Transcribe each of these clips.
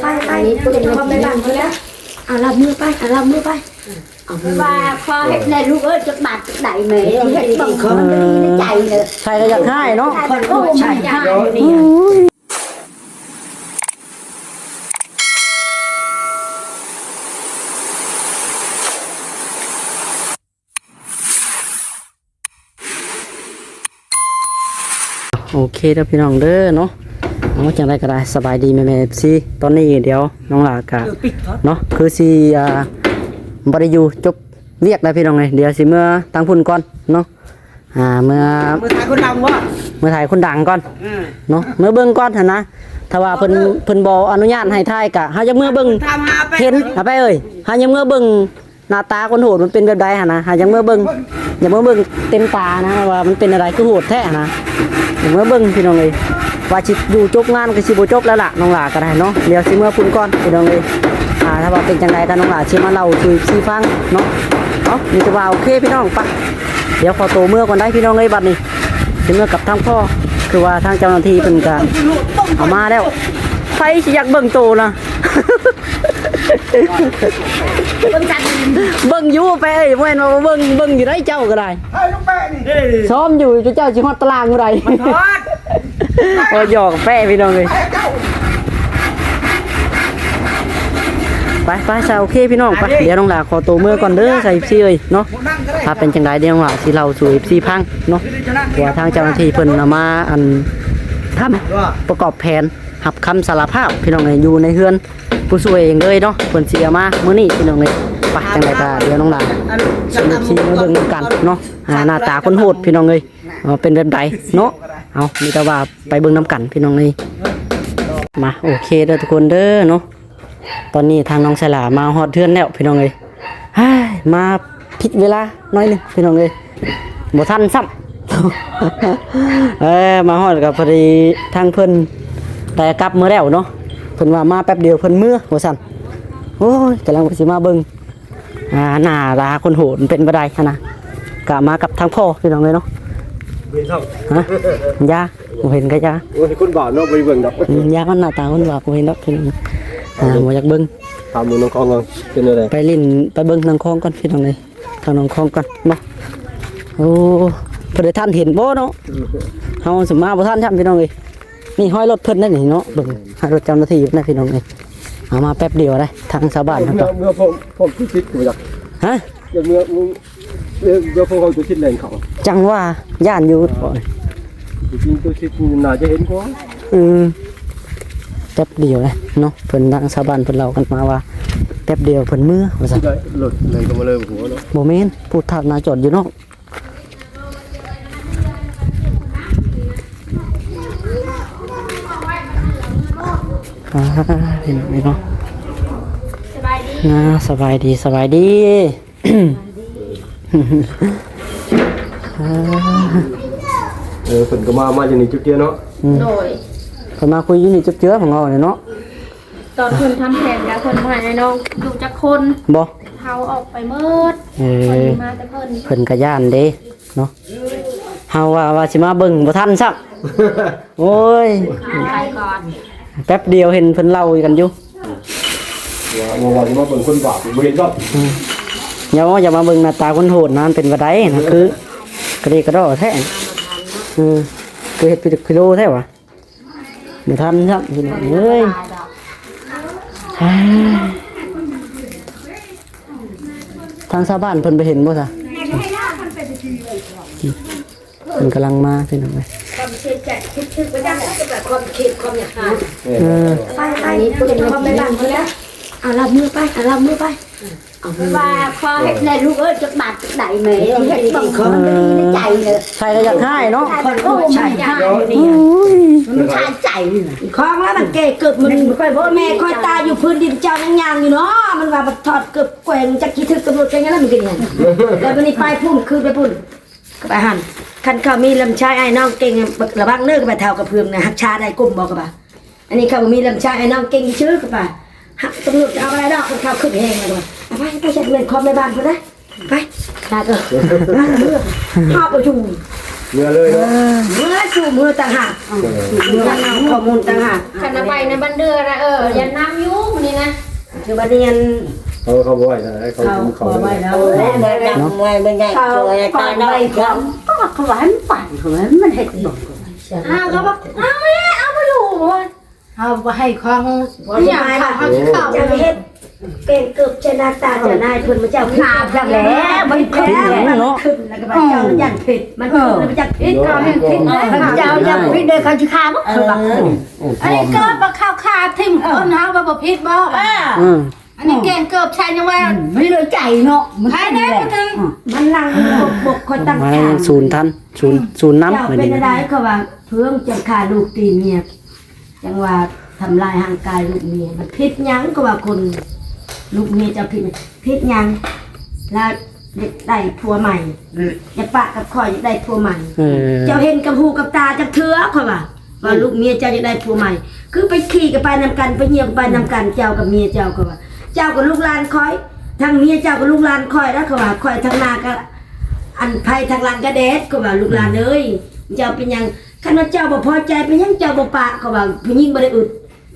ໄປ ໄປ ເອົາລາບມືໄປ ເອົາລາບມືໄປ ເອົາມື ວ່າຂໍເຮັດແດ່ລູກເອີຍ ຈັກບາດຈັກໃດແມ່ ເຮັດເບິ່ງ ເອີ ໃຈເລີຍ ໃຜກໍຢາກຮ້າຍເນາະ ໃຜກໍຢາກຮ້າຍ ໂອເຄເດີພີ່ນ້ອງເດີເນາະ. ເອົາ ຈັ່ງໃດກໍໄດ້ ສະບາຍດີແມ່ໆ ເອັຟຊີ ຕອນນີ້ດຽວນ້ອງຫຼ້າກະເນາະ ຄືຊິ ອ່າ ບໍ່ໄດ້ຢູ່ ຈົບວຽກແລ້ວພີ່ນ້ອງເອີຍ ດຽວຊິເມືອທາງພຸ້ນກ່ອນເນາະ. ອ່າ ເມືອ ເມືອຖ່າຍຄົນດັງບໍ່? ເມືອຖ່າຍຄົນດັງກ່ອນ ອືມ ເນາະ ເມືອເບິ່ງກ່ອນຫັ້ນນະ. ຖ້າວ່າເພິ່ນ ເອີ ເພິ່ນບໍ່ອະນຸຍາດໃຫ້ຖ່າຍກະ ເຮົາຢາກເມືອເບິ່ງ ເຫັນ ເອົາໄປເອີຍ ເຮົາຢາກເມືອເບິ່ງ ໜ້າຕາຄົນໂຫດມັນເປັນແບບໃດຫັ້ນນະ ຫາຢາກເມືອເບິ່ງ ຢາກເມືອເບິ່ງເຕັມຕານະ ວ່າມັນເປັນແນວໃດ ຄືໂຫດແທ້ຫັ້ນນະ. ຢາກເມືອເບິ່ງພີ່ນ້ອງເອີຍ ວ່າຊິຢູ່ຈົບງານກໍຊິບໍ່ຈົບແລ້ວລະ ນ້ອງຫຼ້າກໍໄດ້ເນາະ. ດຽວຊິເມືອພຸ້ນກ່ອນພີ່ນ້ອງເອີຍ ອ່າ ຖ້າວ່າເປັນຈັ່ງໃດກໍນ້ອງຫຼ້າຊິມາເລົ່າສູ່ເອັຟຊີຟັງເນາະ. ເອົາ ມີແຕ່ວ່າໂອເຄພີ່ນ້ອງ ໄປ ດຽວຂໍໂຕເມືອກ່ອນໄດ໋ພີ່ນ້ອງເອີຍ ບັດນີ້ຊິເມືອກັບທາງພໍ່ ຄືວ່າທາງເຈົ້າໜ້າທີ່ເພິ່ນກໍເອົາມາແລ້ວ ໃຜຊິຢາກເບິ່ງໂຕນະ. ເບິ່ງຈັກ ເບິ່ງຢູ່ແປະເອີຍ ບໍ່ແມ່ນວ່າບໍ່ເບິ່ງ ເບິ່ງຢູ່ໄດ໋ເຈົ້າກໍໄດ້ ຖ່າຍລົງແປະນີ້ ຊ້ອມຢູ່ ເຈົ້າຊິຮອດຕາລາງມື້ໃດ ມັນຮອດ ໂອ້ຍ ຢອກແປະພີ່ນ້ອງເອີຍ ໄປ ໄປ ຊະ ໂອເຄພີ່ນ້ອງ ໄປ ດຽວນ້ອງຫຼ້າຂໍໂຕເມືອກ່ອນເດີ ຊະ ເອັຟຊີເອີຍເນາະ. ຖ້າເປັນຈັ່ງໃດ ດຽວນ້ອງຫຼ້າຊິເລົ່າສູ່ເອັຟຊີຟັງເນາະ ວ່າທາງເຈົ້າໜ້າທີ່ເພິ່ນເອົາມາ ອັນ ທຳປະກອບແຜນ ຮັບຄຳສາລະພາບພີ່ນ້ອງເອີຍ ຢູ່ໃນເຮືອນຜູ້ຊ່ວຍເອງເລີຍເນາະ ເພິ່ນຊິເອົາມາມື້ນີ້ພີ່ນ້ອງເອີຍ. ໄປ ຈັ່ງໃດກໍດຽວນ້ອງຫຼ້າຊິມາເບິ່ງນຳກັນເນາະ ອ່າ ໜ້າຕາຄົນໂຫດພີ່ນ້ອງເອີຍ ເປັນແບບໃດເນາະ. ເອົາ ມີແຕ່ວ່າໄປເບິ່ງນຳກັນພີ່ນ້ອງເອີຍ. ມາ ໂອເຄເດີທຸກຄົນເດີເນາະ. ຕອນນີ້ທາງນ້ອງສາລາມາຮອດເຮືອນແລ້ວພີ່ນ້ອງເອີຍ. ເຮີ້ຍ ມາຜິດເວລາໜ້ອຍໜຶ່ງພີ່ນ້ອງເອີຍ ບໍ່ທັນຊ້ຳ ເອີ ມາຮອດກໍພໍດີທາງເພິ່ນໄດ້ກັບເມືອແລ້ວເນາະ. ເພິ່ນວ່າມາແປັບດຽວເພິ່ນເມືອວ່າຊັ້ນ. ໂອ້ຍ ກຳລັງວ່າຊິມາເບິ່ງ ອ່າ ໜ້າຕາຄົນໂຫດມັນເປັນແບບໃດຫັ້ນນະ. ກະມາກັບທາງພໍ່ພີ່ນ້ອງເອີຍເນາະ. ເຫັນຊ້ຳ ຮະ ຢ່າ ບໍ່ເຫັນກໍຢ່າ. ໂອ້ຍ ຄົນບາບເນາະ ບໍ່ໄດ້ເບິ່ງດອກ. ອືມ ຢ່າ ມັນໜ້າຕາຄົນບາບ ບໍ່ເຫັນດອກພີ່ນ້ອງ. ອ່າ ບໍ່ຢາກເບິ່ງ. ຖາມເບິ່ງນ້ຳຂອງກ່ອນ ເປັນແນວໃດ? ໄປຫຼິ້ນ ໄປເບິ່ງນ້ຳຂອງກ່ອນພີ່ນ້ອງເອີຍ ທາງນ້ຳຂອງກ່ອນເນາະ. ໂອ້ ເພິ່ນໄດ້ທັນເຫັນບໍ່ເນາະ. ເຮົາສະມາບໍ່ທັນຊ້ຳພີ່ນ້ອງເອີຍ. ນີ້ຮອຍລົດເພິ່ນໄດ໋ນີ້ເນາະ ເບິ່ງຮອຍລົດເຈົ້າໜ້າທີ່ຢູ່ນະພີ່ນ້ອງເອີຍ. ເອົາມາແປັບດຽວໄດ໋ ທາງຊາວບ້ານເຮົາ ເມືອ ເມືອພ້ອມ ພ້ອມສຸດທິດບໍ່ຈັກ ຮະ ຢ່າເມືອ ເມືອ ເມືອ ເມືອພວກເຮົາສຸດທິດແລ່ນເຂົ້າ ຈັ່ງວ່າຢ້ານຢູ່. ໂອ້ຍ ຈິງໆ ສຸດທິດໜ້າຈະເຫັນກວ່າ. ອືມ ແປັບດຽວເນາະ ເພິ່ນທາງຊາວບ້ານເພິ່ນເລົ່າກັນມາວ່າ ແປັບດຽວເພິ່ນເມືອວ່າຊັ້ນ. ລົດແລ່ນເຂົ້າມາເລີຍບໍ່ຮູ້ເນາະ. ບໍ່ແມ່ນ ຜູ້ທາດໜ້າຈອດຢູ່ນອກ. ອ່າ ເຫັນໄໝເນາະ. ສະບາຍດີ ອ່າ ສະບາຍດີ ສະບາຍດີ. ເອີ ເພິ່ນກໍມາ ມາຢູ່ນີ້ຈຸກເທື່ອເນາະ. ອືມ ໂດຍ ເພິ່ນມາຄຸຍຢູ່ນີ້ຈຸກເທື່ອຂອງເຮົານີ້ເນາະ. ຕອນເພິ່ນທຳແຜນກະເພິ່ນບໍ່ໃຫ້ອ້າຍນ້ອງຢູ່ຈັກຄົນ ບໍ່ ເຮົາອອກໄປໝົດ. ເອີ ເພິ່ນມາແຕ່ເພິ່ນ ເພິ່ນກະຢ້ານເດ້ເນາະ. ເຮົາວ່າ ວ່າຊິມາເບິ່ງບໍ່ທັນຊ້ຳ. ໂອ້ຍ ໄປກ່ອນ ແປັບດຽວເຫັນເພິ່ນເລົ່າກັນຢູ່. ວ່າ ວ່າຊິມາເບິ່ງຄົນບາບບໍ່ເຫັນດອກ. ອືມ ຢ່າເວົ້າ ຢ່າມາເບິ່ງໜ້າຕາຄົນໂຫດນະ ມັນເປັນບໍ່ໄດ້ນະ ຄືກະດີກະດໍ້ແທ້. ເອີ ຄືເຮັດພິລຶກພິໂລແທ້ຫວາ. ບໍ່ທັນຊ້ຳພີ່ນ້ອງເອີຍ. ທາງຊາວບ້ານເພິ່ນໄປເຫັນບໍ່ຊະ? ເພິ່ນກຳລັງມາພີ່ນ້ອງເອີຍ. ຄວາມເສຍໃຈຄິດຖືກບໍ່ໄດ້ ຄວາມຄິດຄວາມຢາກຫາ. ເອີ ໄປ ໄປ ເອົາລາບມືໄປ ເອົາລາບມືໄປ. ວ່າຂໍເຮັດແດ່ລູກເອີຍ ຈັກບາດຈັກໃດແມ່ ເຮັດເບິ່ງ ມັນບໍ່ດີໃນໃຈເລີຍ. ໃຜກໍຢາກຮ້າຍເນາະ ມັນຄາຍໃຈ. ຂອງລະມັນແກ່ເກີບ ມັນບໍ່ຄ່ອຍ ແມ່ຂ້ອຍຕາຍຢູ່ພື້ນດິນເຈົ້າຍັງຍ່າງຢູ່ເນາະ. ມັນວ່າບັກຖອດເກີບແກວ່ງ ຈັກຊິຖືກຕຳຫຼວດແກວ່ງຫຍັງລະ ມັນກໍຫຍັງ. ແລ້ວບັດນີ້ໄປພຸ້ນ ຄືນໄປພຸ້ນ ກໍໄປຫັ້ນ. ຄັນເຂົາມີລຳຊາຍອ້າຍນ້ອງເກັ່ງ ລະວັງເດີ ກໍໄປເຖົ້າກະເພື່ອງນະ ຮັກສາໄດ້ກົມບໍ່ ກໍວ່າ. ອັນນີ້ເຂົາບໍ່ມີລຳຊາຍ ອ້າຍນ້ອງເກັ່ງຊື່ ກໍໄປ ຕຳຫຼວດຈະເອົາບໍ່ໄດ້ດອກ ຄັນເຂົາຄຶດແຮງແລ້ວ. ເອົາໄປ ໄປ ໄປ ແມ່ນຄອມແມ່ບ້ານພຸ້ນນະ. ໄປ ໄປ ເອີ ຫາບໍ່ຢູ່. ເມືອເລີຍເນາະ ເມືອສູ່ເມືອຕ່າງຫາກ ເອີ ເມືອນຳຂໍ້ມູນຕ່າງຫາກ ຄັນນະໄປນະບັນເດືອນະ ເອີ ຢ້ານນຳຢູ່ມື້ນີ້ນະ ຄືບັດນີ້ອັນ ເອີ ເຂົາບໍ່ໄວ້ນະ ເຂົາ ເຂົາບໍ່ໄວ້ແລ້ວ ເຂົາ ເຂົາໄວ້ຂອງ ເຂົາວ່າໃຫ້ມັນໄປ ເຂົາວ່າມັນເຮັດບໍ່ ເອົາ ເອົາໄປລູກ ເຮົາບໍ່ໃຫ້ຂອງ ບໍ່ໃຫ້ ເຮົາຊິເຂົ້າ ເຈົ້າເຮັດແກງເກີບໃສ່ໜ້າຕາເຈົ້ານາຍເພິ່ນ ເຈົ້າ ໜ້າເຈົ້າແຫຼະ ມັນຂຶ້ນແລ້ວ ມັນຂຶ້ນແລ້ວກໍວ່າເຈົ້າຢ້ານຜິດ ມັນຂຶ້ນແລ້ວເຈົ້າຢ້ານຜິດ ເຈົ້າຢ້ານຜິດເດີ ເຂົາຊິຂ້າບໍ່ ເຂົາວ່າ ອັນນີ້ເກີບບໍ່ເຂົ້າຂ້າຖິ້ມຄົນເຮົາວ່າບໍ່ຜິດບໍ່ ເອີ ອັນນີ້ແກງເກີບໃສ່ຍັງວ່າ ມັນເຫຼືອໃຈເນາະ ມັນຂຶ້ນແລ້ວ ມັນນັ່ງບົກໆ ຂ້ອຍຕັ້ງ ມາໃນສູນທັນ ສູນ ສູນນຳ ເຈົ້າເປັນຈັ່ງໃດ ເຂົາວ່າເພິ່ນຈັ່ງຂ້າລູກຕີເມຍ ຈັ່ງວ່າທຳລາຍຮ່າງກາຍລູກເມຍ ມັນຜິດຫຍັງ ກໍວ່າຄົນລູກເມຍເຈົ້າຜິດ ຜິດຫຍັງ ລາວຢາກໄດ້ຜົວໃໝ່ ຢາກປະກັບຂ້ອຍ ຢາກໄດ້ຜົວໃໝ່ ເອີ ເຈົ້າເຫັນກັບຫູກັບຕາຈັກເທື່ອ ຂ້ອຍວ່າ ວ່າລູກເມຍເຈົ້າຢາກໄດ້ຜົວໃໝ່ ຄືໄປຂີ່ກໍໄປນຳກັນ ໄປຍ່ຽວກໍໄປນຳກັນ ເຈົ້າກັບເມຍເຈົ້າ ຂ້ອຍວ່າ ເຈົ້າກໍລູກຫຼານຂ້ອຍ ທັງເມຍເຈົ້າກໍລູກຫຼານຂ້ອຍ ລະຂ້ອຍວ່າ ຂ້ອຍທາງໜ້າກໍອັນ ໃຜທາງຫຼັງກໍແດດ ຂ້ອຍວ່າ ລູກຫຼານເອີຍ ເຈົ້າເປັນຫຍັງ ຄັນວ່າເຈົ້າບໍ່ພໍໃຈ ເປັນຫຍັງເຈົ້າບໍ່ປະ ເຂົາວ່າ ຜູ້ຍິງບໍ່ໄດ້ອຶດ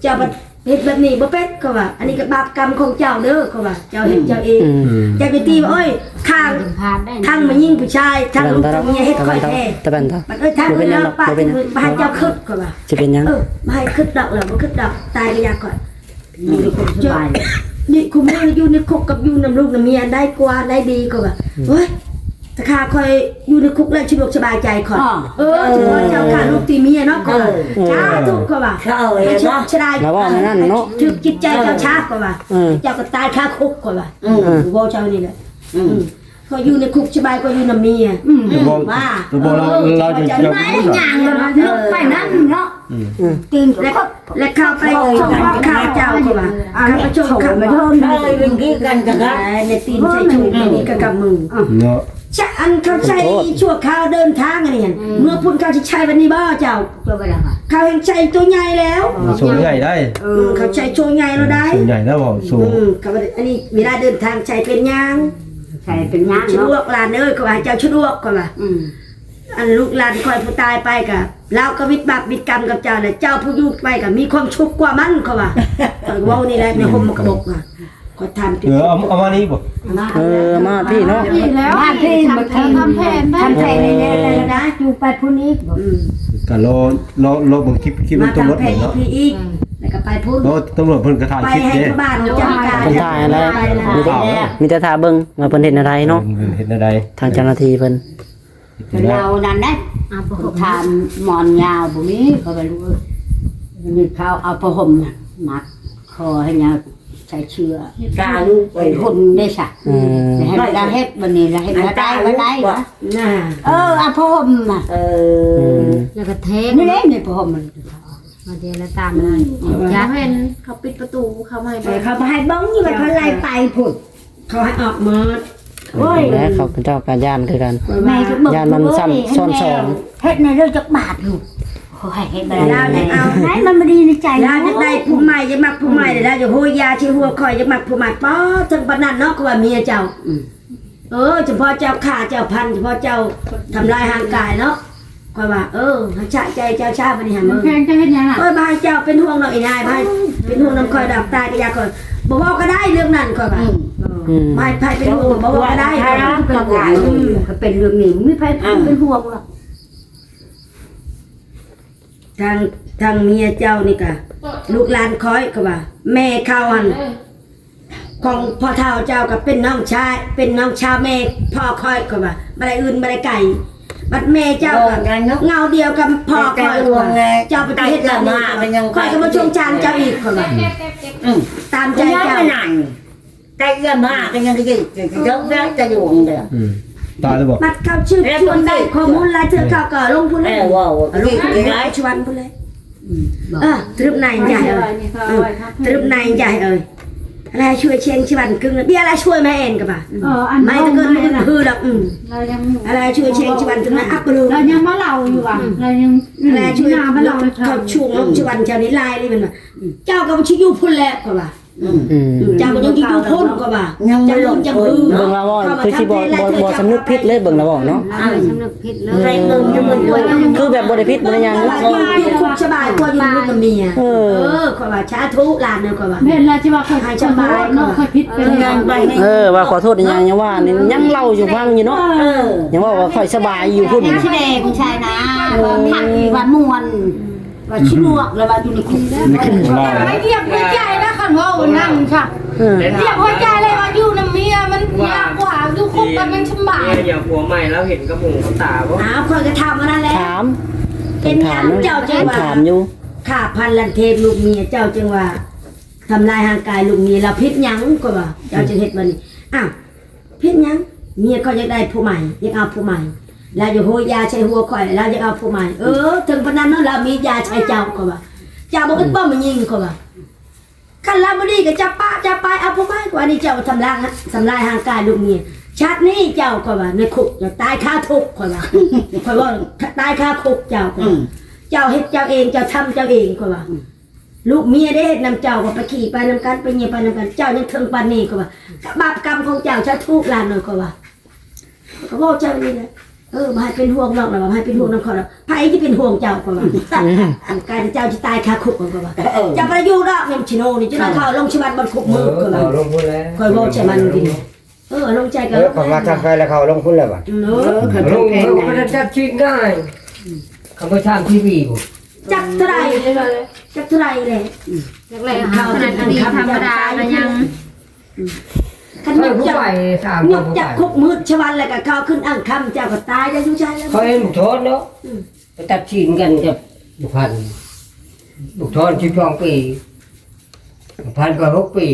ເຈົ້າບັດເຮັດແບບນີ້ບໍ່ເປັນ ເຂົາວ່າ ອັນນີ້ກໍບາບກຳຂອງເຈົ້າເດີ ເຂົາວ່າ ເຈົ້າເຮັດເຈົ້າເອງ ອືມ ເຈົ້າໄປຕີວ່າ ໂອ້ຍ ຂ້າງ ທັງແມ່ຍິງຜູ້ຊາຍ ທັງລູກທັງເມຍເຮັດຂ້ອຍແທ້ ຕະແບນຕາ ບັດເອີຍ ທາງອື່ນເຮົາປະ ບໍ່ເປັນຫຍັງ ບໍ່ໃຫ້ເຈົ້າຄິດ ເຂົາວ່າ ຊິເປັນຫຍັງ ເອີ ບໍ່ໃຫ້ຄິດດອກ ລະບໍ່ຄິດດອກ ຕາຍກໍຢ່າຂ້ອຍ ຢູ່ໃນຄຸກສະບາຍ ນີ້ ຄຸມມື້ຢູ່ໃນຄຸກກັບຢູ່ນຳລູກນຳເມຍ ອັນໃດກວ່າ ອັນໃດດີ ກໍວ່າ ໂອ້ຍ ຖ້າຂ້າຂ້ອຍຢູ່ໃນຄຸກແລ້ວ ສະດວກສະບາຍໃຈຂ້ອຍ ເອີ ເຈົ້າຂ້າລູກຕີເມຍເນາະ ກໍ ເອີ ສາທຸ ກໍວ່າ ເອີ ໃຫ້ໂຊກຊະລາຍ ລະເວົ້າແນວນັ້ນເນາະ ຖືກຈິດໃຈເຈົ້າຊາ ກໍວ່າ ເອີ ເຈົ້າກໍຕາຍຄາຄຸກ ກໍວ່າ ເອີ ເວົ້າເຈົ້ານີ້ແຫຼະ ອືມ ອືມ ຂ້ອຍຢູ່ໃນຄຸກສະບາຍ ຂ້ອຍຢູ່ນຳເມຍ ອືມ ວ່າ ລາວ ລາວຈະ ເອີ ຍ່າງລົງໄປນຳເນາະ ອືມ ຕື່ນ ແລະ ແລະເຂົ້າໄປຊົງເຂົ້າເຈົ້າ ເຂົາວ່າ ເຂົ້າໄປຊົງເຂົ້າ ເຄີຍເປັນຄືກັນ ເອີ ໃນຕີນໃສ່ຊຸງ ອັນນີ້ກໍກຳມື ເນາະ ຈະ ອັນເຂົາໃສ່ຊົ່ວຄາວເດີນທາງ ອັນນີ້ ອືມ ເມື່ອພຸ້ນເຂົາຊິໃສ່ບັດນີ້ບໍ່ເຈົ້າ ເຂົາແຮ່ງໃສ່ໂຕໃຫຍ່ແລ້ວ ໂຕໃຫຍ່ໄດ໋ ເອີ ເຂົາໃສ່ໂຕໃຫຍ່ແລ້ວໄດ໋ ໂຕໃຫຍ່ແລ້ວ ເວົ້າໂຕ ອືມ ເຂົາວ່າ ອັນນີ້ເວລາເດີນທາງໃສ່ເປັນຍາງ ໃສ່ເປັນຍາງ ສະດວກ ເນາະ ຫຼານເອີຍ ເຂົາວ່າ ເຈົ້າສະດວກ ເຂົາວ່າ ອືມ ອັນລູກຫຼານຂ້ອຍຜູ້ຕາຍໄປກະ ລາວກໍວິດບາບວິດກຳກັບເຈົ້າແຫຼະ ເຈົ້າຜູ້ຢູ່ໄປກະມີຄວາມສຸກກວ່າມັນ ເຂົາວ່າ ຂ້ອຍເວົ້ານີ້ແຫຼະ ໃນຮົ່ມມັນກະບົກວ່າ ຂ້ອຍຖາມຕິ ເອີ ເອົາ ເອົາມານີ້ບໍ່ ເອີ ມາພີ່ເນາະ ມາພີ່ ມາທຳແຜນໄດ້ ທຳແຜນນີ້ແຫຼະ ໄດ້ຢູ່ໄປພຸ້ນອີກ ອືມ ກະລໍ ລໍ ລໍເບິ່ງຄລິບ ຄລິບ ມາ ຕົງໝົດເນາະ ອີກ ແລ້ວກໍໄປພຸ້ນ ໂອ້ ຕຳຫຼວດເພິ່ນກໍຖ່າຍຄລິບເດ້ ໄປໃຫ້ຊາວບ້ານຈັດການ ເພິ່ນຖ່າຍແລ້ວ ມີແຕ່ຖ້າເບິ່ງວ່າເພິ່ນເຮັດແນວໃດເນາະ ເພິ່ນເຮັດແນວໃດ ທາງເຈົ້າໜ້າທີ່ເພິ່ນ ເພິ່ນເລົ່ານັ້ນໄດ໋ ເພິ່ນຖາມໝອນຍາວບໍ່ມີ ເຂົາວ່າ ລູກເອີຍ ນີ້ເຂົາເອົາຜ້າຫົ່ມນະ ມັດຄໍໃຫ້ຍາວ ໃສ່ເສື້ອ ກາງໄປຫົ່ນເດ້ຊະ ອືມ ໃຫ້ລະເຮັດບັດນີ້ ລະເຮັດບໍ່ໄດ້ ບໍ່ໄດ້ ນະ ເອີ ເອົາຜ້າຫົ່ມນະ ເອີ ອືມ ແລ້ວກໍແທງ ນີ້ແຫຼະ ນີ້ຜ້າຫົ່ມມັນ ມາເດລະຕາມ ອືມ ຢາກເຫັນ ເຂົາປິດປະຕູ ເຂົາບໍ່ໃຫ້ ເອີ ເບິ່ງ ເຂົາບໍ່ໃຫ້ເບິ່ງຢູ່ ເຂົາໄລ່ໄປພຸ້ນ ເຂົາໃຫ້ອອກໝົດ ໂອ້ຍ ແລະເຂົາເຈົ້າກໍຢ້ານຄືກັນ ແມ່ກໍເບິ່ງ ຢ້ານມັນຊ້ຳ ໂອ້ຍ ຊ້ອນສອງ ເຮັດແນ່ເດີ ຈັກບາດຢູ່ ໂອ້ຍ ເຮັດບໍ່ໄດ້ ລາວຢາກເອົາ ໃຫ້ມັນບໍ່ດີໃນໃຈ ລາວຢາກໄດ້ຜູ້ໃໝ່ ຢາກມັກຜູ້ໃໝ່ ລາວຢາກໂຮຍຢາຊິຫົວຂ້ອຍ ຢາກມັກຜູ້ໃໝ່ ປ້າ ເຖິງປານນັ້ນເນາະ ຄືວ່າເມຍເຈົ້າ ອືມ ເອີ ສະເພາະເຈົ້າຂ້າເຈົ້າພັນ ສະເພາະເຈົ້າທຳລາຍຮ່າງກາຍເນາະ ຂ້ອຍວ່າ ເອີ ໃຫ້ສະໃຈເຈົ້າຊາ ບັດນີ້ຫັ້ນ ແພງເຈົ້າເຮັດຫຍັງລະ ເອີ ບໍ່ໃຫ້ເຈົ້າເປັນຫ່ວງດອກອີ່ນາຍ ບໍ່ໃຫ້ເປັນຫ່ວງນຳຂ້ອຍດອກ ຕາຍກໍຢ່າຂ້ອຍ ບໍ່ເວົ້າກໍໄດ້ເລື່ອງນັ້ນ ຂ້ອຍວ່າ ອືມ ອືມ ບໍ່ໃຫ້ໃຜເປັນຫ່ວງ ບໍ່ເວົ້າກໍໄດ້ ອືມ ກໍເປັນເລື່ອງນີ້ ມີໃຜເປັນຫ່ວງລະ ທາງ ທາງເມຍເຈົ້ານີ້ກະ ລູກຫຼານຂ້ອຍ ເຂົາວ່າ ແມ່ເຂົາຫັ້ນ ຂອງພໍ່ເຖົ້າເຈົ້າກໍເປັນນ້ອງຊາຍ ເປັນນ້ອງສາວແມ່ພໍ່ຂ້ອຍ ເຂົາວ່າ ບໍ່ໄດ້ອື່ນບໍ່ໄດ້ໄກ ບັດແມ່ເຈົ້າກໍເຫງົາດຽວກັບພໍ່ຂ້ອຍ ເຈົ້າໄປເຮັດແບບນີ້ ຂ້ອຍກໍບໍ່ສົງສານເຈົ້າອີກ ເຂົາວ່າ ອືມ ຕາມໃຈເຈົ້າ ແຕ່ເອື້ອມາກໍຍັງຈະຢູ່ ຈະຢູ່ເດີ ອືມ ຕາຍແລ້ວບໍ່ ບັດເຂົາສືບສວນໄດ້ຂໍ້ມູນຫຼາຍເທື່ອ ເຂົາກໍລົງພຸ້ນເລີຍ ເອີ ເວົ້າ ລົງພຸ້ນເລີຍ ຊວນພຸ້ນເລີຍ ອືມ ເອີ ຕະລຶບໃນໃຫຍ່ເອີຍ ເອີ ຕະລຶບໃນໃຫຍ່ເອີຍ ລາຍຊ່ວຍຊຽງຊະວັນກຶ່ງ ເບຍລາຍຊ່ວຍມາແອນກໍວ່າ ເອີ ອັນ ໄມ້ຕະເກີນມັນຄືດອກ ອືມ ລາຍຊ່ວຍຊຽງຊະວັນກຶ່ງ ອັບປະໂລ ລາຍຍັງມາເລົ່າຢູ່ວ່າ ລາຍຍັງ ລາຍຊ່ວຍມາເລົ່າ ເຂົາຊ່ວງລົງຊະວັນເຈົ້ານີ້ລາຍນີ້ແມ່ນວ່າ ເຈົ້າກໍບໍ່ຊິຢູ່ພຸ້ນແຫຼະ ກໍວ່າ ອືມ ເຈົ້າກໍຍັງຢູ່ພຸ້ນ ຂ້ອຍວ່າ ຍັງບໍ່ລົງຈຳ ເບິ່ງລາວເວົ້າຄືຊິບໍ່ ບໍ່ ບໍ່ສຳນຶກຜິດເລີຍ ເບິ່ງລາວເວົ້າເນາະ ເອີ ສຳນຶກຜິດເລີຍ ຄືແບບບໍ່ໄດ້ຜິດບໍ່ໄດ້ຫຍັງ ຢູ່ຄຸກສະບາຍກວ່າຢູ່ນຳເມຍ ເອີ ເອີ ຂ້ອຍວ່າສາທຸຫຼານເອີຍ ຂ້ອຍວ່າ ແມ່ນລະ ຊິວ່າຂ້ອຍ ໃຫ້ສະບາຍ ຂ້ອຍຜິດໄປແລ້ວ ເອີ ວ່າຂໍໂທດອີ່ຫຍັງ ຍັງວ່ານີ້ ຍັງເລົ່າສູ່ຟັງຢູ່ເນາະ ເອີ ຍັງເວົ້າວ່າຂ້ອຍສະບາຍຢູ່ພຸ້ນ ແສດງໃສ່ນະ ວ່າຄັກ ວ່າມ່ວນ ວ່າຊິບວກແລ້ວວ່າຢູ່ໃນຄຸກ ໃຫ້ວຽກໃຫ້ໃຈນະ ຄັນເວົ້ານຳຊະ ເອີ ວຽກຫົວໃຈເລີຍວ່າຢູ່ນຳເມຍມັນຍາກກວ່າ ຢູ່ຄຸກມັນສະບາຍ ເມຍຢ່າຜົວໃໝ່ລາວເຫັນກັບຫູກັບຕາບໍ່? ອ້າວ ຂ້ອຍກໍຖາມອັນນັ້ນແຫຼະ ຖາມ ເປັນຫຍັງເຈົ້າຈຶ່ງວ່າ ຖາມຢູ່ ຂ້າພັນລັນເທດລູກເມຍ ເຈົ້າຈຶ່ງວ່າທຳລາຍຮ່າງກາຍລູກເມຍ ລາວຜິດຫຍັງ ຂ້ອຍວ່າ ເຈົ້າຈຶ່ງເຮັດແບບນີ້ ອ້າວ ຜິດຫຍັງ? ເມຍຂ້ອຍຢາກໄດ້ຜູ້ໃໝ່ ຢາກເອົາຜູ້ໃໝ່ ລາວຢາກໂຮຍຢາໃສ່ຫົວຂ້ອຍ ລາວຢາກເອົາຜູ້ໃໝ່ ເອີ ເຖິງປານນັ້ນເນາະ ລາວມີຢາໃສ່ເຈົ້າ ຂ້ອຍວ່າ ເຈົ້າບໍ່ອຶດບໍ່ ແມ່ຍິງ ຂ້ອຍວ່າ ຄັນລາວບໍ່ດີກໍຈັບປະຈັບປາຍເອົາຜູ້ໃໝ່ ກວ່ານີ້ເຈົ້າທຳລາຍ ທຳລາຍຮ່າງກາຍລູກເມຍ ຊາດນີ້ເຈົ້າ ຂ້ອຍວ່າ ໃນຄຸກເຈົ້າຕາຍຄາຄຸກ ຂ້ອຍວ່າ ຂ້ອຍເວົ້າຕາຍຄາຄຸກເຈົ້າ ຂ້ອຍວ່າ ເຈົ້າເຮັດເຈົ້າເອງ ເຈົ້າທຳເຈົ້າເອງ ຂ້ອຍວ່າ ລູກເມຍໄດ້ເຮັດນຳເຈົ້າ ກໍໄປຂີ່ໄປນຳກັນ ໄປເຫຍໄປນຳກັນ ເຈົ້າຍັງເຖິງປານນີ້ ຂ້ອຍວ່າ ບາບກຳຂອງເຈົ້າ ສາທຸຫຼານເອີຍ ຂ້ອຍວ່າ ກໍເວົ້າເຈົ້ານີ້ແຫຼະ ເອີ ບໍ່ໃຫ້ເປັນຫ່ວງນອກ ລະວ່າ ບໍ່ໃຫ້ເປັນຫ່ວງນຳເຂົາດອກ ໃຜຊິເປັນຫ່ວງເຈົ້າ ຂ້ອຍວ່າ ອັນກາຍເຈົ້າຊິຕາຍຄາຄຸກ ຂ້ອຍວ່າ ເຈົ້າບໍ່ໄດ້ຢູ່ດອກ ແມ່ນຊິໂນນີ້ ຈະໄດ້ເຂົ້າລົງຊິວັດບໍ່ຄຸກມື້ ຂ້ອຍວ່າ ຂ້ອຍເວົ້າໃສ່ມັນ ເອີ ລົງໃຈກໍ ເອີ ເຂົາມາທາງໄປແລ້ວເຂົາລົງພຸ້ນແລ້ວບາດ ເອີ ເຂົາລົງ ເຂົາບໍ່ໄດ້ຈັບຊີກງ່າຍ ເຂົາບໍ່ທາງທີວີພຸ້ນ ຈັກເທົ່າໃດ ຈັກເທົ່າໃດແຫຼະ ຈັກແລ້ວ ເຂົາເປັນອັນທຳມະດາກໍຍັງ ຄັນຍົກຈັກ ຍົກຈັກຄຸກມືດຊະວັນ ແລ້ວກໍເຂົາຂຶ້ນອັງຄຳ ເຈົ້າກໍຕາຍແລ້ວຢູ່ໃສແລ້ວ ເຂົາເຫັນບຸກທອນເນາະ ໄປຕັດສິນກັນກັບບຸກພັນ ບຸກທອນສິບສອງປີ ບຸກພັນກໍຫົກປີ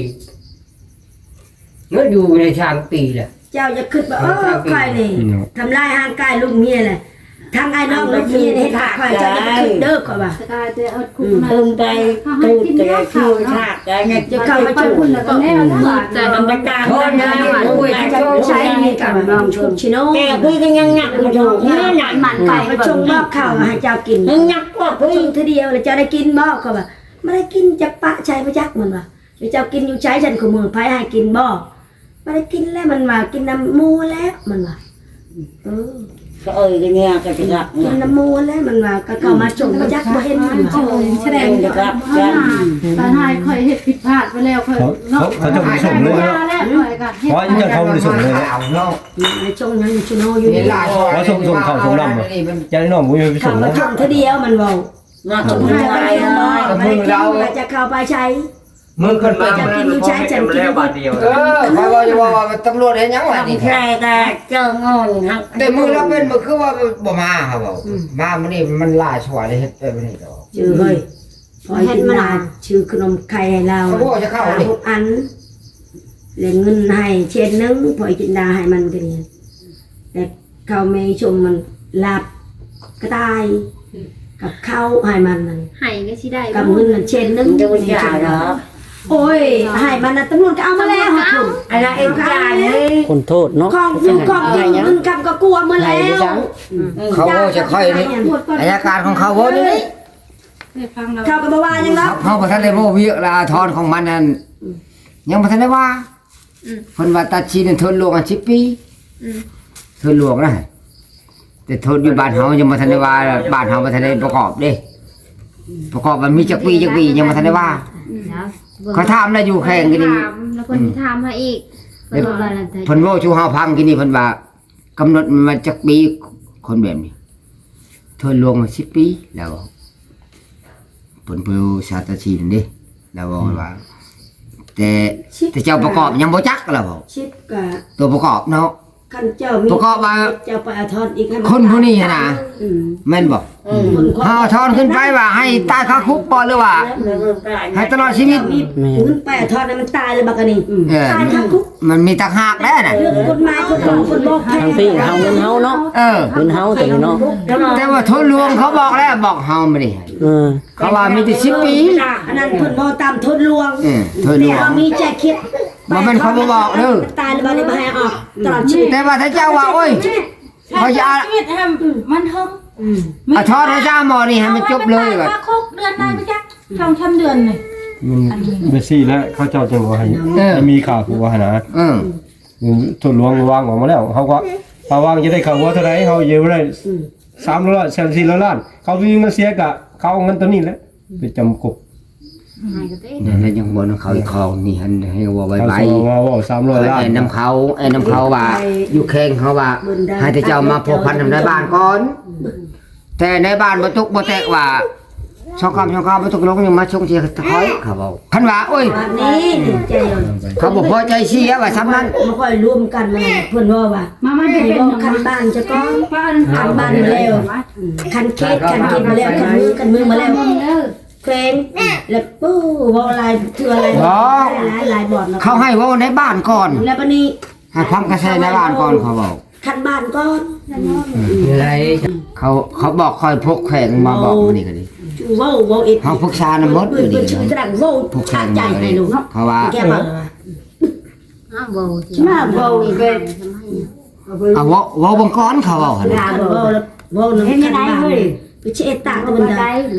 ເນາະ ຢູ່ໃນສາມປີແລ້ວ ເຈົ້າຢ່າຄິດວ່າ ເອີ ຂ້ອຍນີ້ທຳລາຍຮ່າງກາຍລູກເມຍແຫຼະ ທັງອ້າຍນ້ອງລູກເມຍເຮັດຂ້ອຍ ເຈົ້າຢ່າໄປຄິດເດີ ຂ້ອຍວ່າ ເອີ ໄປຕູດແຕ່ຄືທາດໄດ້ ຈະເຂົ້າມາຈຸ່ມ ແຕ່ທຳມະດາ ໂອ້ຍ ໃຊ້ໃນການລອງຊົມຊິໂນ ແຕ່ຄຸຍກໍຍັງຫຍັກບໍ່ຖືກ ມັນໄປຊົງບອກເຂົ້າໃຫ້ເຈົ້າກິນ ຍັງຫຍັກກວ່າຄຸຍ ຊົງທີດຽວແລ້ວເຈົ້າໄດ້ກິນບໍ່ ຂ້ອຍວ່າ ບໍ່ໄດ້ກິນ ຈັກປະໃຊ້ບໍ່ຈັກ ມັນວ່າ ເຈົ້າກິນຢູ່ໃສຊັ້ນ ຄູ່ມື້ ໃຜໃຫ້ກິນບໍ່ ບໍ່ໄດ້ກິນແລ້ວ ມັນວ່າ ກິນນຳໝູ່ແລ້ວ ມັນວ່າ ເອີ ເອີຍ ກໍເງືອກໍຈະກັບ ກິນນຳໝູ່ແລ້ວ ມັນວ່າ ກໍເຂົ້າມາສົ່ງ ບໍ່ຈັກບໍ່ເຫັນ ມັນວ່າ ສະແດງວ່າ ຕານຫາຍ ຂ້ອຍເຮັດຜິດພາດໄປແລ້ວ ຂ້ອຍເນາະ ເຂົາ ເຂົາຈະບໍ່ໄດ້ສົ່ງເລີຍເນາະ ເພາະວ່າເຈົ້າເຂົາບໍ່ໄດ້ສົ່ງເລີຍເນາະ ເນາະ ສົ່ງຫຍັງຢູ່ຊິໂນຢູ່ນີ້ ວ່າສົ່ງ ສົ່ງເຂົ້າສົ່ງນ້ຳ ເຈົ້ານ້ອງບໍ່ມີໄປສົ່ງ ເຂົາມາສົ່ງເທື່ອດຽວ ມັນເວົ້າ ເນາະ ສົມມຸດວ່າ ເອີ ມັນກິນ ມັນຈະເຂົ້າໄປໃສ ມື້ຂຶ້ນມາ ເຈົ້າກິນຢູ່ໃສ ຈັ່ງກິນຢູ່ ເອີ ຂ້ອຍວ່າຢູ່ວ່າ ວ່າຕຳຫຼວດເຮັດຫຍັງວະນີ້ ແທ້ແຕ່ເຈົ້າງອນຮັກ ແຕ່ມື້ລະເປັນ ມື້ຄືວ່າບໍ່ມາ ເຮົາເວົ້າ ອືມ ມາມື້ນີ້ມັນຫຼາຍຊົ່ວ ໄດ້ເຮັດແບບນີ້ດອກ ເອີຍ ພໍເຮັດມານາ ຊື້ຂະໜົມໄຂ່ໃຫ້ລາວ ເຂົາບໍ່ຈະເຂົ້ານີ້ ຫົກອັນ ແລະເງິນໃຫ້ເຊນໜຶ່ງ ພໍກິນດາໃຫ້ມັນກໍນີ້ ແລະ ເຂົ້າແມ່ຊົມມັນລາບກະຕ່າຍ ກັບເຂົ້າໃຫ້ມັນນັ້ນ ໃຫ້ກໍຊິໄດ້ ກັບເງິນນັ້ນເຊນໜຶ່ງ ໂອ້ຍ ໃຫ້ມັນນະ ຕຳຫຼວດກໍເອົາມາແລ້ວ ອັນນັ້ນເອງ ຄົນໂທດເນາະ ຂອງຢູ່ຂອງກິນເງິນຄຳກໍກວມໝົດແລ້ວ ເຂົາເວົ້າຈະຂ້ອຍນີ້ ອັຍການຂອງເຂົາເວົ້ານີ້ ເຂົາກໍບໍ່ວ່າຫຍັງດອກ ເຮົາບໍ່ທັນໄດ້ເວົ້າວຽກລະອາທອນຂອງມັນນັ້ນ ອືມ ຍັງບໍ່ທັນໄດ້ວ່າ ອືມ ເພິ່ນວ່າຕັດສິນໂທດລວງອັນສິບປີ ອືມ ໂທດລວງນະ ແຕ່ໂທດຢູ່ບ້ານເຮົາຍັງບໍ່ທັນໄດ້ວ່າ ບ້ານເຮົາບໍ່ທັນໄດ້ປະກອບເດ້ ປະກອບວ່າມີຈັກປີ ຈັກປີ ຍັງບໍ່ທັນໄດ້ວ່າ ອືມ ຂ້ອຍຖາມລະຢູ່ແຂວງນີ້ ເພິ່ນຖາມ ແລ້ວເພິ່ນຊິຖາມເຮົາອີກ ເພິ່ນເວົ້າສູ່ເຮົາຟັງກີ້ນີ້ ເພິ່ນວ່າ ກຳນົດມັນວ່າຈັກປີ ຄົນແບບນີ້ ໂທດລວງສິບປີ ລາວເວົ້າ ເພິ່ນຜູ້ສາຕັດສິນເດ້ ລາວເວົ້າວ່າ ອືມ ແຕ່ ສິບ ແຕ່ເຈົ້າປະກອບຍັງບໍ່ຈັກ ລາວເວົ້າ ສິບກະ ຕົວປະກອບເນາະ ຄັນເຈົ້າມີ ປະກອບວ່າ ເຈົ້າໄປເອົາທອນອີກໃຫ້ມັນ ຄົນຜູ້ນີ້ຫັ້ນນະ ອືມ ແມ່ນບໍ່? ອືມ ເຮົາເອົາທອນຂຶ້ນໄປວ່າໃຫ້ຕາຍຄາຄຸກບໍ່ ຫຼືວ່າໃຫ້ຕະຫຼອດຊີວິດ? ແມ່ນ ເງິນໄປເອົາທອນໃຫ້ມັນຕາຍເລີຍບັກອັນນີ້ ອືມ ເອີ ຕາຍຄາຄຸກ ມັນມີຕ່າງຫາກແລ້ວນະ ເລື່ອງກົດໝາຍກົດໝາຍ ຄົນບອກ ທາງພີ້ເຮົາ ເງິນເຮົາເນາະ ເອີ ເງິນເຮົາຕົວນີ້ເນາະ ແຕ່ວ່າໂທດຫຼວງເຂົາບອກແລ້ວ ບອກເຮົາມານີ້ ເອີ ເຂົາວ່າມີແຕ່ສິບປີ ອັນນັ້ນເພິ່ນເວົ້າຕາມໂທດຫຼວງ ເອີ ໂທດຫຼວງ ແຕ່ເຮົາມີໃຈຄິດ ບໍ່ແມ່ນເຂົາບໍ່ບອກເດີ ຕາຍແລ້ວບໍ່ໄດ້ບໍ່ໃຫ້ອອກຕະຫຼອດຊີວິດ ແຕ່ວ່າຖ້າເຈົ້າວ່າ ໂອ້ຍ ເຂົາຈະ ຊີວິດໃຫ້ມັນເຖິງ ອືມ ອາ ທອດໃຫ້ຊາໝໍນີ້ໃຫ້ມັນຈົບເລີຍ ຕາຍຄາຄຸກເດືອນໃດບໍ່ຈັກ ສອງສາມເດືອນນີ້ ມັນແບບຊີ້ແຫຼະ ເຂົາເຈົ້າຈັ່ງວ່າໃຫ້ ເອີ ໃຫ້ມີຄ່າຜົວຫັ້ນນະ. ເອີ ອືມ ໂທດຫຼວງວາງອອກມາແລ້ວ ເຮົາກໍ ຖ້າວາງຈະໄດ້ຄ່າຫົວເທົ່າໃດ ເຮົາຈະໄດ້ ອືມ ສາມຮ້ອຍ ສີ່ຮ້ອຍລ້ານ ເຂົາມີເງິນເສຍກະເຂົາເອົາເງິນໂຕນີ້ແຫຼະ ໄປຈຳຄຸກ. ນັ້ນແຫຼະ ຍັງບໍ່ນຳເຂົາອີກ ເຂົານີ້ຫັ້ນ ໃຫ້ເວົ້າໄວໆ ເວົ້າສາມຮ້ອຍລ້ານ ແມ່ນນຳເຂົາ ແມ່ນນຳເຂົາວ່າ ຢູ່ແຂວງເຮົາວ່າ ໃຫ້ແຕ່ເຈົ້າມາພົວພັນນຳນາຍບ້ານກ່ອນ. ແຕ່ນາຍບ້ານບໍ່ຕົກບໍ່ແຕກວ່າ ສອງຄຳສອງຄຳບໍ່ຕົກລົງ ຍັງມາສົ່ງເສຍຂ້ອຍ ເຂົາເວົ້າ. ຄັນວ່າ ໂອ້ຍ ບາດນີ້ ເຂົາບໍ່ພໍໃຈເສຍວ່າຊ່ຳນັ້ນ ມາຄ່ອຍລວມກັນ ເພິ່ນເວົ້າວ່າ ມາ ມາ ໃຫ້ເວົ້າຂັ້ນບ້ານຊະກ່ອນ ຂັ້ນບ້ານແລ້ວ ຂັ້ນເຂດ ຂັ້ນເຂດມາແລ້ວ ຂັ້ນເມືອງ ຂັ້ນເມືອງມາແລ້ວ ແຂວງ ແລ້ວ ໂອ້ ເວົ້າຫຼາຍເທື່ອຫຼາຍ ບໍ່ ຫຼາຍ ຫຼາຍບ່ອນເນາະ ເຂົາໃຫ້ເວົ້າໃນບ້ານກ່ອນ ແລ້ວບາດນີ້ ໃຫ້ຄວາມກະແສໃນບ້ານກ່ອນ ເຂົາເວົ້າ ຂັ້ນບ້ານກ່ອນ ອືມ ເຂົາ ເຂົາບອກຂ້ອຍ ພວກແຂວງມາບອກມື້ນີ້ກໍດີ ເວົ້າ ເວົ້າເອັດ ເຮົາປຶກສານຳໝົດມື້ນີ້ກໍດີ ພວກແຂວງມາເລີຍ ເຂົາວ່າ ມາເວົ້າ ມາເວົ້າອີກແລ້ວ ເອົາ ເວົ້າ ເວົ້າເບິ່ງກ່ອນ ເຂົາເວົ້າຫັ້ນ ເວົ້າ ເວົ້ານຳ ເຮັດຈັ່ງໃດເຮີ້ຍ ໄປເຊຕາກະບັນດາ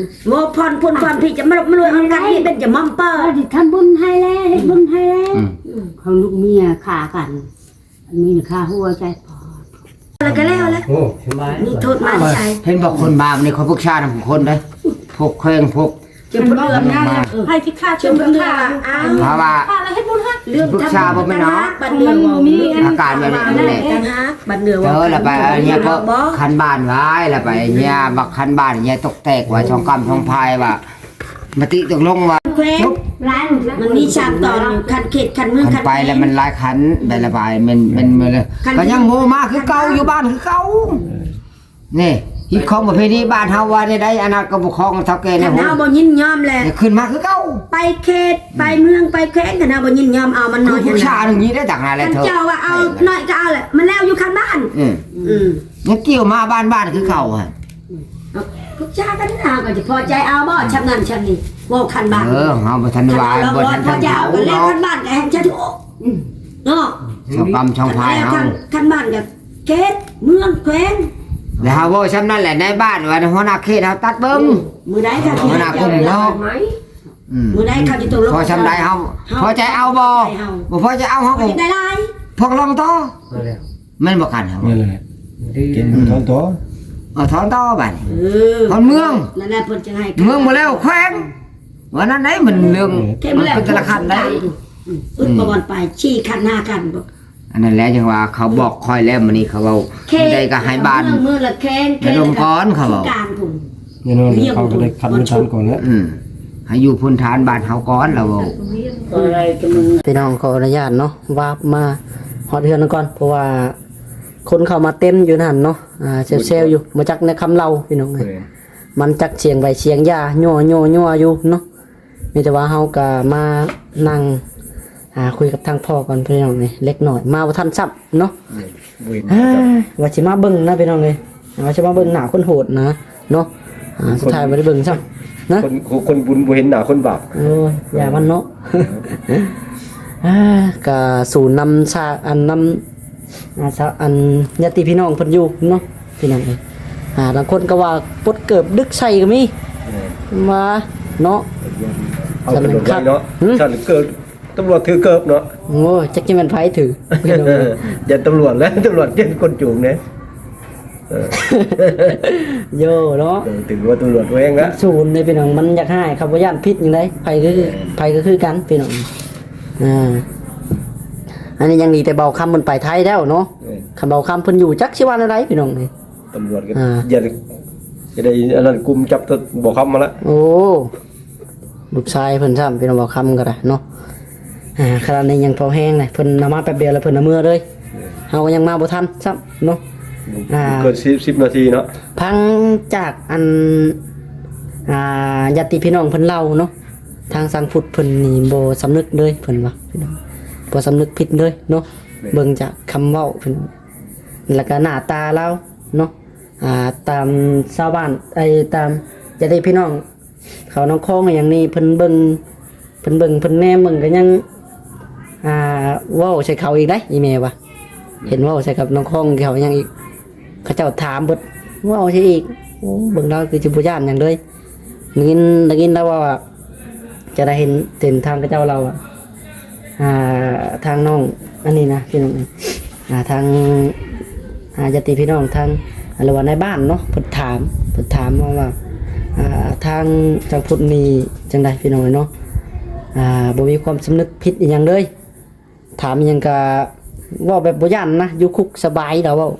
ເວົ້າຜ່ອນພຸ້ນຜ່ອນພີ້ ຈະມາລົບມາລວຍ ເອົາກັນນີ້ເປັນຈະມອມເປີ ເຮົາຊິທຳບຸນໃຫ້ແລ້ວ ເຮັດບຸນໃຫ້ແລ້ວ ອືມ ເຮົາລູກເມຍຂ້າກັນ ອັນນີ້ຂ້າຫົວໃຈ ແລ້ວກໍແລ້ວແຫຼະ ໂອ້ ສະບາຍ ມີໂທດມາໃສ່ ເຫັນບໍ່ ຄົນມາມື້ນີ້ ເຂົາປຶກສານຳຄົນເດ້ ພວກແຂວງ ພວກ ຈະບໍ່ເຫຼືອນະ ໃຜຊິຂ້າ ຈະບໍ່ເຫຼືອ ອ້າວ ເພາະວ່າ ຂ້າແລ້ວເຮັດບຸນໃຫ້ ເລື່ອງ ປຶກສາບໍ່ແມ່ນເນາະ ບັດເດືອນ ອາການແບບນີ້ແຫຼະ ບັດເດືອນ ເອີ ແລ້ວໄປເອົາເມຍເພາະ ຂັ້ນບ້ານໄວ້ ແລ້ວໄປເມຍບັກຂັ້ນບ້ານ ເມຍຕົກແຕກວ່າ ຊ່ອງກຳຊ່ອງພາຍວ່າ ມະຕິຕົກລົງວ່າ ແຂວງ ມັນມີສາມຕອນ ຂັ້ນເຂດ ຂັ້ນເມືອງ ຂັ້ນໄປແລ້ວມັນຫຼາຍຂັ້ນ ໄປລະບາຍ ແມ່ນ ແມ່ນ ແມ່ນ ກໍຍັງໂມມາຄືເກົ່າ ຢູ່ບ້ານຄືເກົ່າ ນີ້ ຮີດຄອງປະເພນີບ້ານເຮົາວ່າແນວໃດ ອະນາດກະປົກຄອງເຖົ້າແກ່ໃນ ຄັນເຮົາບໍ່ຍິນຍອມແຫຼະ ຂຶ້ນມາຄືເກົ່າ ໄປເຂດ ໄປເມືອງ ໄປແຂວງ ຄັນເຮົາບໍ່ຍິນຍອມ ເອົາມັນໜ້ອຍ ຜູ້ຊາດນີ້ໄດ້ ຕັກຫາແລ້ວ ເຈົ້າວ່າເອົາໜ້ອຍກໍເອົາແຫຼະ ມັນແລ້ວຢູ່ຂັ້ນບ້ານ ອືມ ອືມ ຍັງກ່ຽວມາບ້ານ ບ້ານຄືເກົ່າຫັ້ນ ປຶກສາກັນນະ ກໍຈະພໍໃຈເອົາບໍ່ ຊ່ຳນັ້ນຊ່ຳນີ້ ເວົ້າຂັ້ນບ້ານ ເອີ ເຮົາບໍ່ທັນວ່າ ບໍ່ທັນເອົາ ແລ້ວຂັ້ນບ້ານກໍແຮ່ງຈະຖືກ ເນາະ ຊ່ອງກຳຊ່ອງພາຍເຮົາ ຂັ້ນບ້ານກໍເຂດ ເມືອງ ແຂວງ ແລ້ວເຮົາເວົ້າຊ່ຳນັ້ນແຫຼະ ໃນບ້ານວ່າຫົວໜ້າເຂດເຮົາຕັດເບິ່ງ ມື້ໃດກໍ ຫົວໜ້າກຸ່ມເນາະ ອືມ ມື້ໃດເຂົາຈະຕົກລົງ ພໍຊ່ຳໃດເຮົາ ເຮົາ ພໍໃຈເອົາບໍ່ ບໍ່ພໍໃຈເອົາ ເຮົາກໍໄດ້ຫຼາຍ ພວກລອງຕໍ່ ແມ່ນບໍ່ ຄັນເຮົາ ແມ່ນແຫຼະ ເກັບເງິນ ອືມ ຖອນຕໍ່ ເອົາຖອນຕໍ່ບາດນີ້ ເອີ ຖອນເມືອງ ນັ້ນແຫຼະ ເພິ່ນຈະໃຫ້ ເມືອງບໍ່ແລ້ວແຂວງ ວ່ານັ້ນໄດ໋ ມັນເລື່ອງ ເອີ ມັນເປັນແຕ່ລະຂັ້ນໄດ໋ ອືມ ປຶກບໍ່ບ່ອນໄປ ສີ່ຂັ້ນ ຫ້າຂັ້ນບໍ່ ອັນນັ້ນແຫຼະ ຈັ່ງວ່າເຂົາບອກຂ້ອຍແລ້ວ ມື້ນີ້ເຂົາເວົ້າ ເຂດ ໃດກໍໃຫ້ບ້ານ ເມືອງ ເມືອງລະແຂວງ ລະດົມກ່ອນ ເຂົາເວົ້າ ແນ່ນອນ ເຂົາກໍໄດ້ຂັ້ນພື້ນຖານກ່ອນແຫຼະ ອືມ ໃຫ້ຢູ່ພື້ນຖານບ້ານເຮົາກ່ອນ ລາວເວົ້າ ພີ່ນ້ອງ ຂໍອະນຸຍາດເນາະ ວາບມາຮອດເຮືອນກ່ອນ ເພາະວ່າຄົນເຂົ້າມາເຕັມຢູ່ນັ້ນເນາະ ອ່າ ແຊວໆຢູ່ ບໍ່ຈັກແນວຄຳເລົ່າ ພີ່ນ້ອງເອີຍ ມັນຈັກສຽງໃບສຽງຢາ ຍົວໆໆຢູ່ເນາະ ມີແຕ່ວ່າເຮົາກໍມານັ່ງ ອ່າ ຄຸຍກັບທາງພໍ່ກ່ອນ ພີ່ນ້ອງເອີຍ ເລັກນ້ອຍ ມາບໍ່ທັນຊ້ຳເນາະ ບໍ່ເຫັນ ອ່າ ວ່າຊິມາເບິ່ງນະ ພີ່ນ້ອງເອີຍ ວ່າຊິມາເບິ່ງໜ້າຄົນໂຫດນະ ເນາະ ອ່າ ສຸດທ້າຍບໍ່ໄດ້ເບິ່ງຊ້ຳນະ ຄົນ ຄົນບຸນບໍ່ເຫັນໜ້າຄົນບາບ ໂອ້ຍ ຢ່າມັນເນາະ ອ່າ ກະສູນນຳຊາ ອັນນຳ ອ່າ ຊາ ອັນຍາດຕິພີ່ນ້ອງເພິ່ນຢູ່ເນາະ ພີ່ນ້ອງເອີຍ ອ່າ ລາງຄົນກໍວ່າປົດເກີບດຶກໃສ່ກໍມີ ເອີ ວ່າເນາະ ເອົາຂະໜົມໄວ້ເນາະ ຊັ້ນເກີບ ຕຳຫຼວດຖືເກີບເນາະ ໂອ້ຍ ຈັກຊິແມ່ນໃຜຖື ພີ່ນ້ອງເອີຍ ຢ້ານຕຳຫຼວດແຫຼະ ຕຳຫຼວດຢ້ານຄົນຈູງເດ້ ເອີ ໂຢເນາະ ເອີ ຖືວ່າຕຳຫຼວດແຮງລະ ສູນເດ້ພີ່ນ້ອງ ມັນຢາກຮ້າຍ ເຂົາບໍ່ຢ້ານພິດຫຍັງໃດ ໃຜກໍຄື ເອີ ໃຜກໍຄືກັນພີ່ນ້ອງ ອ່າ ອັນນີ້ຍັງດີແຕ່ເບົາຄຳເພິ່ນໄປໄທແລ້ວເນາະ ເອີ ຄັນເບົາຄຳເພິ່ນຢູ່ຈັກຊິວ່າແນວໃດພີ່ນ້ອງເອີຍ ຕຳຫຼວດກໍ ອ່າ ຢ່າ ຈະໄດ້ອັນນັ້ນ ກຸມຈັບໂຕເບົາຄຳມາລະ ໂອ້ ລູກຊາຍເພິ່ນຊ້ຳ ພີ່ນ້ອງ ເບົາຄຳກໍໄດ້ເນາະ ອ່າ ຂະໜາດນີ້ຍັງພໍແຮງນະ ເພິ່ນນຳມາແປັບດຽວແລ້ວເພິ່ນນຳເມືອເລີຍ ເຮົາກໍຍັງມາບໍ່ທັນຊ້ຳເນາະ ອ່າ ເກີນສິບ ສິບນາທີເນາະ ຟັງຈາກອັນ ອ່າ ຍາດຕິພີ່ນ້ອງເພິ່ນເລົ່າເນາະ ທາງຊ່າງພຸດເພິ່ນນີ້ບໍ່ສຳນຶກເລີຍ ເພິ່ນວ່າ ພີ່ນ້ອງ ບໍ່ສຳນຶກຜິດເລີຍເນາະ ແມ່ນ ເບິ່ງຈາກຄຳເວົ້າເພິ່ນ ແລ້ວກໍໜ້າຕາລາວເນາະ ອ່າ ຕາມຊາວບ້ານ ໄອ້ ຕາມຍາດຕິພີ່ນ້ອງ ເຂົານ້ອງຄອງອີ່ຫຍັງນີ້ ເພິ່ນເບິ່ງ ເພິ່ນເບິ່ງ ເພິ່ນແນມເບິ່ງກໍຍັງ ອ່າ ເວົ້າໃສ່ເຂົາອີກໄດ໋ ອີ່ແມ່ວ່າ ເຫັນເວົ້າໃສ່ກັບນ້ອງຄອງເຂົາຫຍັງອີກ ເຂົາເຈົ້າຖາມເບິດ ເວົ້າໃສ່ອີກ ໂອ້ ເບິ່ງລາວຄືຊິບໍ່ຢ້ານຫຍັງເລີຍ ໄດ້ຍິນ ໄດ້ຍິນລາວເວົ້າວ່າ ຈະໄດ້ເຫັນ ເຫັນທາງເຂົາເຈົ້າເລົ່າວ່າ ອ່າ ທາງນ້ອງອັນນີ້ນະ ພີ່ນ້ອງເອີຍ ອ່າ ທາງ ອ່າ ຍາດຕິພີ່ນ້ອງທາງ ຫຼືວ່ານາຍບ້ານເນາະ ເພິ່ນຖາມ ເພິ່ນຖາມມາວ່າ ອ່າ ທາງ ທາງພຸດນີ້ຈັ່ງໃດ ພີ່ນ້ອງເອີຍເນາະ ອ່າ ບໍ່ມີຄວາມສຳນຶກຜິດອີ່ຫຍັງເລີຍ ຖາມອີ່ຫຍັງກະເວົ້າແບບບໍ່ຢ້ານນະ ຢູ່ຄຸກສະບາຍ ລາວເວົ້າ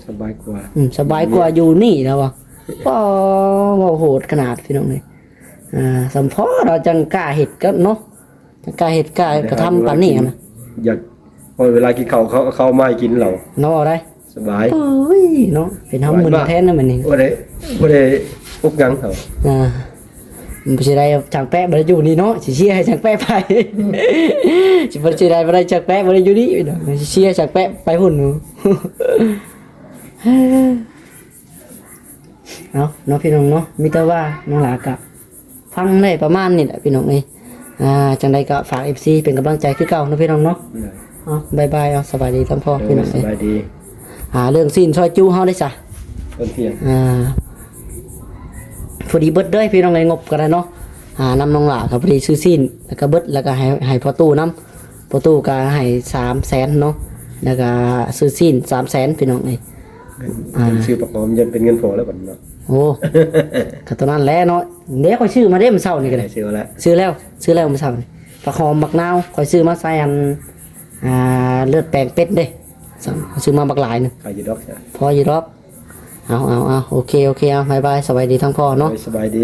ສະບາຍກວ່າ ອືມ ສະບາຍກວ່າຢູ່ນີ້ ລາວວ່າ ອໍ ເວົ້າໂຫດຂະໜາດ ພີ່ນ້ອງເອີຍ ອ່າ ສຳພໍລາວຈັ່ງກ້າເຮັດກໍເນາະ ຈັ່ງກ້າເຮັດກ້າກະທຳປານນີ້ຫັ້ນນະ ຢາກ ພໍເວລາກິນເຂົ້າ ເຂົາ ເຂົາເອົາມາໃຫ້ກິນ ລາວ ເນາະ ເວົ້າໄດ້ ສະບາຍ ໂອ້ຍ ເນາະ ເປັນເຮົາມຶນແທນນະມື້ນີ້ ບໍ່ໄດ້ ບໍ່ໄດ້ອົກຫຍັງ ເຂົາ ອ່າ ບໍ່ເສຍດາຍຊ່າງແປະບໍ່ໄດ້ຢູ່ນີ້ເນາະ ຊິເຊຍໃຫ້ຊ່າງແປະໄປ ຊິບໍ່ເສຍດາຍບໍ່ໄດ້ຊ່າງແປະບໍ່ໄດ້ຢູ່ນີ້ເນາະ ຊິເຊຍໃຫ້ຊ່າງແປະໄປພຸ້ນ ເອົາເນາະ ພີ່ນ້ອງເນາະ ມີແຕ່ວ່ານ້ອງຫຼ້າກະຟັງໄດ້ປະມານນີ້ແຫຼະ ພີ່ນ້ອງເອີຍ ອ່າ ຈັ່ງໃດກໍຝາກເອັຟຊີເປັນກຳລັງໃຈຄືເກົ່າເນາະ ພີ່ນ້ອງເນາະ ເອົາ ບາຍບາຍ ເອົາ ສະບາຍດີທ່ານພໍ່ ເອີ ພີ່ນ້ອງເອີຍ ສະບາຍດີ ອ່າ ເລື່ອງຊີ້ນຊອຍຈຸເຮົາໄດ້ຊະ ຕອນທ່ຽງ ອ່າ ພໍດີເບິດເດີພີ່ນ້ອງເອີຍ ງົບກໍໄດ້ເນາະ ອ່າ ນຳນ້ອງຫຼ້າກໍພໍດີຊື້ຊີ້ນ ແລ້ວກໍເບິດ ແລ້ວກໍໃຫ້ ໃຫ້ພໍ່ຕູ້ນຳ ພໍ່ຕູ້ກໍໃຫ້ສາມແສນເນາະ ແລ້ວກໍຊື້ຊີ້ນສາມແສນ ພີ່ນ້ອງເອີຍ ອ່າ ຊື້ປາກຫອມ ຍັງເປັນເງິນພໍແລ້ວບັດນີ້ເນາະ ໂອ້ ກໍຕົວນັ້ນແຫຼະເນາະ ເດ້ ຂ້ອຍຊື້ມາເດ້ມື້ເຊົ້ານີ້ກໍໄດ້ ຊື້ແລ້ວ ຊື້ແລ້ວ ຊື້ແລ້ວມື້ເຊົ້ານີ້ ປາກຫອມ ບັກນາວ ຂ້ອຍຊື້ມາໃສ່ອັນ ອ່າ ເລືອດແປງເປັດເດ້ ຊື້ມາບັກຫຼາຍໜຶ່ງ ຂາຍຢູ່ດອກ ພໍຢູ່ດອກ ເອົາ ເອົາ ເອົາ ໂອເຄ ໂອເຄ ເອົາ ບາຍບາຍ ສະບາຍດີທັງພໍ່ເນາະ ໂດຍ ສະບາຍດີ